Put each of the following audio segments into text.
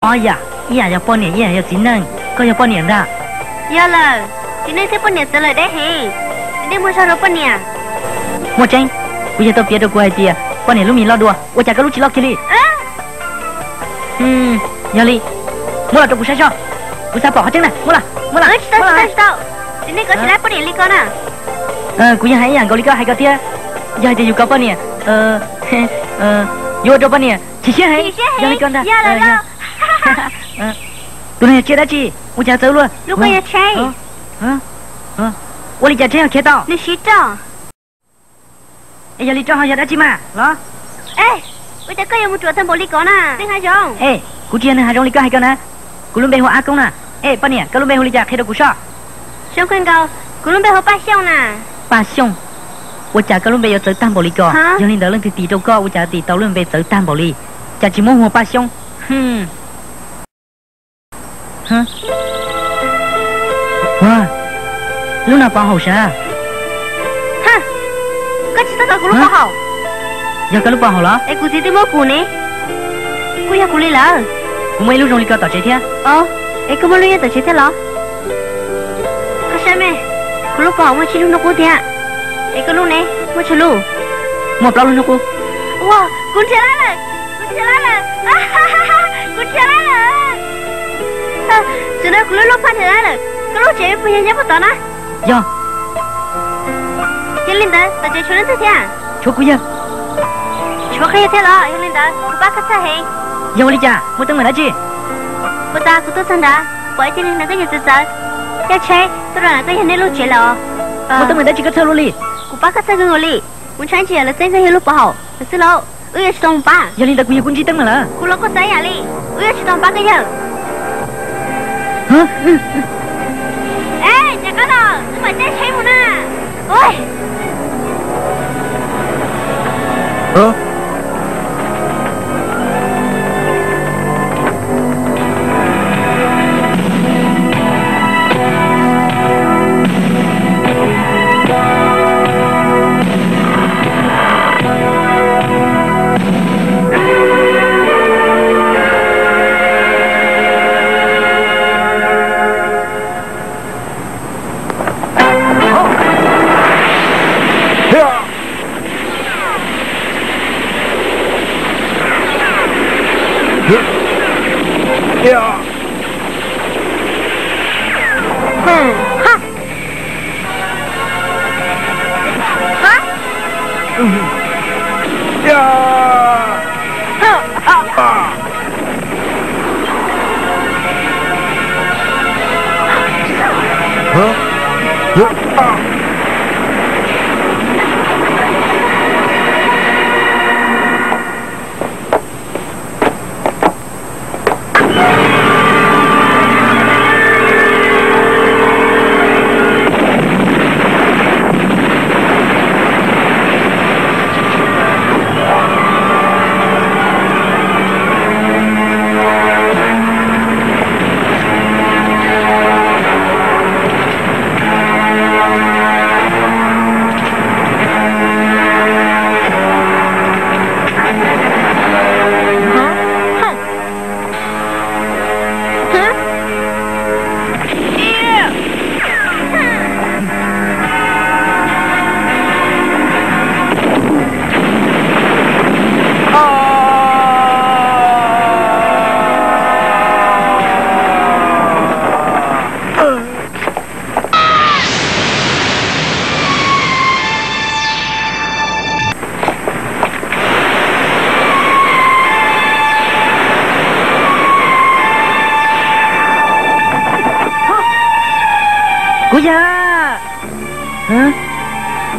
Ob yam, ib yam yog poj niam, ib yam yog txiv neej. Koj yog poj niam ntag. Yog lawm, txiv neej thiab poj niam txawv lawm deb heev. Txiv neej muaj zog rau poj niam. Muaj tseeb, kuv yog tau piav rau kuv hais tias poj niam lub mis loj dua, ua cas koj lub tsis loj kiag li? Yog li, muab los rau kuv saib soj. Kuv xav pom qhov tseeb na, muab los, muab los. Tsis tau, tsis tau, tsis tau. Txiv neej koj tsis laib poj niam li ko na. Kuv yeej hais ib yam nkaus li koj hais ko thiab. Yog hais tias yus kov poj niam, yuav ua rau poj niam chim siab heev. Yog li ko ntag. Tus no yog tsiaj dab tsi? Ua cas txawv luaj? Ua li cas tsheb ho khiav tau? Es yog li roj ho yog dab tsi mas los? Ua cas koj yuav mus ruam tag npaum li ko na, neeg hav zoov? Es kuv tsis yog neeg hav zoov li koj hais ko na. Kuv lub npe hu ua Ab Koob na. Es poj niam, koj lub npe hu li cas qhia rau kuv soj. Zoo kawg nkaus, kuv lub npe hu ua Paj Xyooj na. Paj Xyooj? Ua cas koj lub npe yuav txawv tag npaum li ko? Yog li ntawd leej twg tis rau koj ua cas tis tau lub npe txawv tag npaum li? Cas tsis muab hu ua Paj Xyooj? Ua, lub no pov haum sav. Koj tsis txhob kov kuv lub pov haum. Yog koj lub pov haum los? Es kuv txiv twb muab kuv ne. Kuj yog kuv li lawm. Kuv muaj ib lub zoo li ko tom tsev thiab. Es koj muaj lub nyob tom tsev thiab los? Koj saib me, kuv lub pov haum muaj tsib lub hnub qub thiab. Es koj lub ne, muaj tsawg lub? Muaj plaub lub hnub qub. Ua, kuv nrhiav lawm, kuv nrhiav lawm, kuv nrhiav lawm. Tam no kuv lub lub phaj nrhiav lawm, koj lub tsev puas yog nyob puag tod na? Yog. Yog li ntawd tom tsev tshuav leej twg thiab? Tshuav kuv yawg. Tshuav koj yawg thiab los? Yog li ntawd kuv pab koj txhawj heev. Yog ua li cas, muaj teeb meem dab tsi? Puag ta kuv tuaj txog nrad, pom ib tug neeg hnav koj yawg txawv txawv, caij tsheb tuaj rau nram koj yawg nej lub tsev lawm os. Muaj teeb meem dab tsi koj txhawj luaj li? Kuv pab koj txhawj kawg nkaus li. Kuv ntshai ntshis lawv txeeb koj yawg lub pov haum lawm xwb lauj. Wb yuav tsis tau mus pab. Yog li ntawd kuv yawg kuj ntsib teeb meem lawm. Kuv los kuj xav ib yam li, wb yuav tsis tau mus pab koj yawg. Es niam qab los, wb mam caij tsheb mus na. Kuv yawg,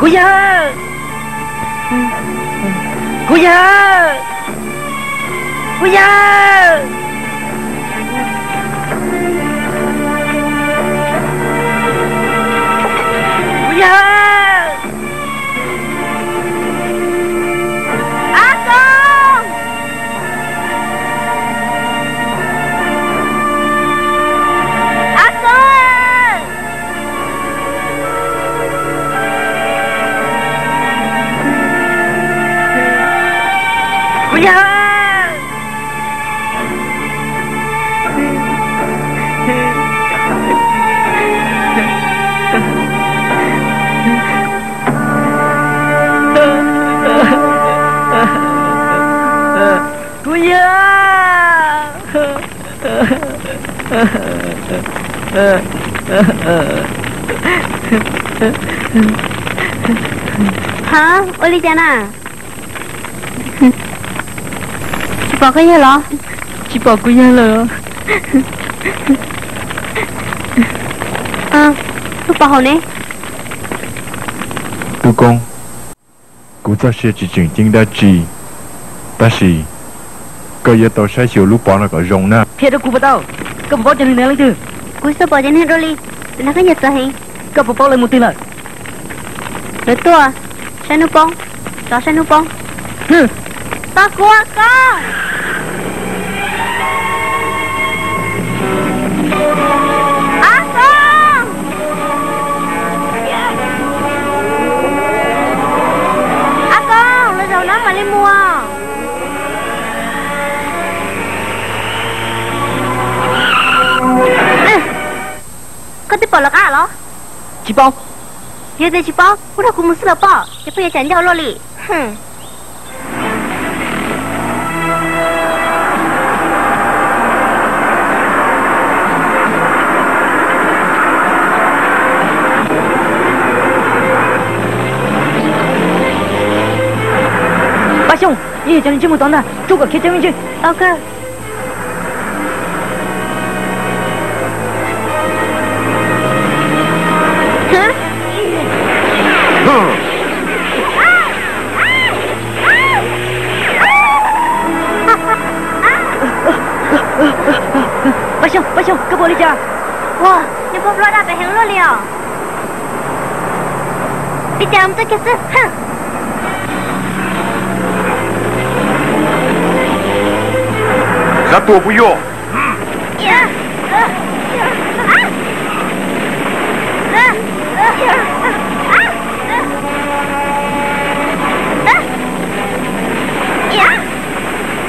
kuv yawg, kuv yawg, kuv yawg, kuv yawg. Ab Koob, Ab Koob, kuv yawg. Ha, ua li cas na? Tsis pom koj yawg los? Tsis pom kuv yawg lawm. Lub pov haum ne? Tub Koob, kuv txoj sia tsis tseem ceeb dab tsi, tab sis koj yuav tau saib xyuas lub pov no kom zoo na. Qhia rau kuv puas tau? Koj puas paub cov neeg ntawd leej twg? Kuv tsis tau pom cov neeg dua li, tus no koj nyiam txawv heev. Koj puas paub lawv mus twg lawm? Lawv tuaj saib hnub poob, rov saib hnub poob. Tos kuv, Ab Koob. Ab Koob. Ab Koob, los zaum no mam li mus. Koj twb pom lawv qab los? Tsis paub. Yog tias tsis paub, kuj nrog kuv mus xwb los pom, ces pheej yuav cam ncauj luaj li. Paj Xyooj, yeej yog cov neeg ntsej muag tod ntag, rub kom khiav cov me ntsis. Tau kawg. Paj Xyooj, Paj Xyooj, koj puas ua li cas? Ua, nws poob ploj daj pes heev luaj li os. Li cas mus txoj kiag xwb. Xav tuag puas yog?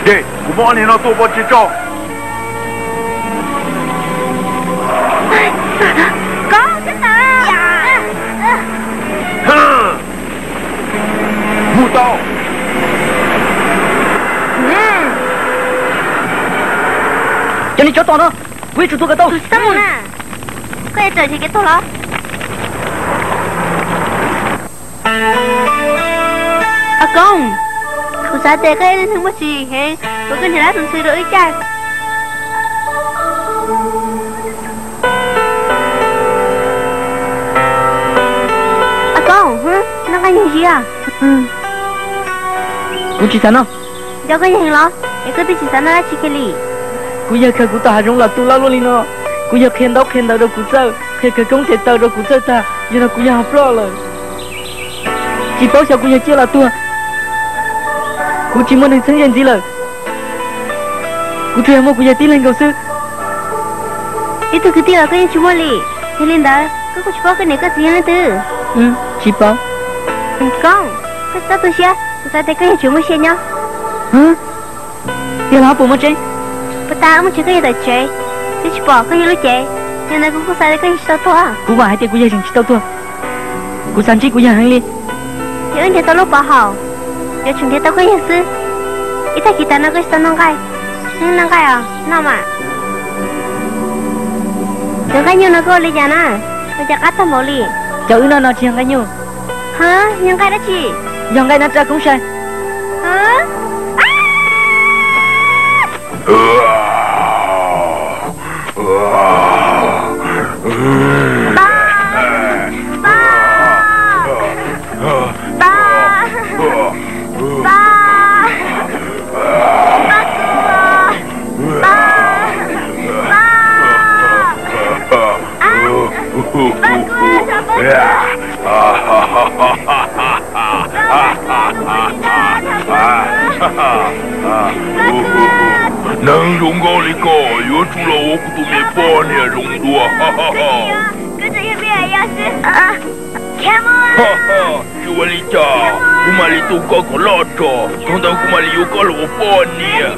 Ces kuv muab ob niag no tua pov tseg tso. Mus tau. Cov niag tsov tom no, kuv yuav tsum tua kom tau. Koj yuav tsum kev tuag los? Ab Koob, kuv xav tias koj yog ib tug neeg muaj txim heev, kuv koj nrhiav dab tus ntxhw rau wb caij. Ab Koob, noj nqaij nyuag zis. Kuv tsis xav noj. Nco koj yawg heev los es koj twb tsis xav noj dab tsi kiag li. Kuv yawg khaws kuv tom hav zoov los tu loj luaj li no. Kuv yawg qhia ntaub qhia ntawv rau kuv txawj, qhia khawv koob tes taw rau kuv txawj tag, yog no kuv yawg ho ploj lawm. Tsis paub xyov kuv yawg ciaj los tuag. Kuv tsis muaj neeg txheeb ze ntxiv lawm. Kuv tsuas yog muaj kuv yawg tib leeg nkaus xwb. Ib tug kwv tij los koj yeej tsis muaj li. Yog li ntawd koj kuj tsis paub koj niam koj txiv yog leej twg. Tsis paub. Koob, koj txhob tu siab, kuv xav tias koj yawg tseem muaj sia nyob. Yog los puas muaj tseeb? Puag ta muaj tsev koj yawg tom tsev, twb tsis pom koj yawg lub cev. Yog ntawd kuv kuj xav tias koj yawg tsis tau tuag. Kuv vam hais tias kuv yawg tseem tsis tau tuag. Kuv xav ntsib kuv yawg heev li. Yog wb nrhiav tau lub pov haum, yuav tsum nrhiav tau koj yawg xwb. Ib tag kis tas no koj tsis tau noj nqaij. Noj nqaij os, noj mas. Cov nqaij nyuj no koj ua li cas na? Ua cas qab tag npaum li? Cov wb noj no tsis yog nqaij nyuj. Ha, yog nqaij dab tsi? Yog nqaij nab raj koob sai. Pa! Pa! Pa! Pa! Pa Kub! Pa! Pa! Pa Kub, thov Pa Kub! Neeg zoo nkauj li koj yuav tsum los ua kuv tus me poj niam zoo dua. Tsis ua li cas, kuv mam li tu koj kom loj tso, thaum ntawd kuv mam li yuav koj los ua poj niam.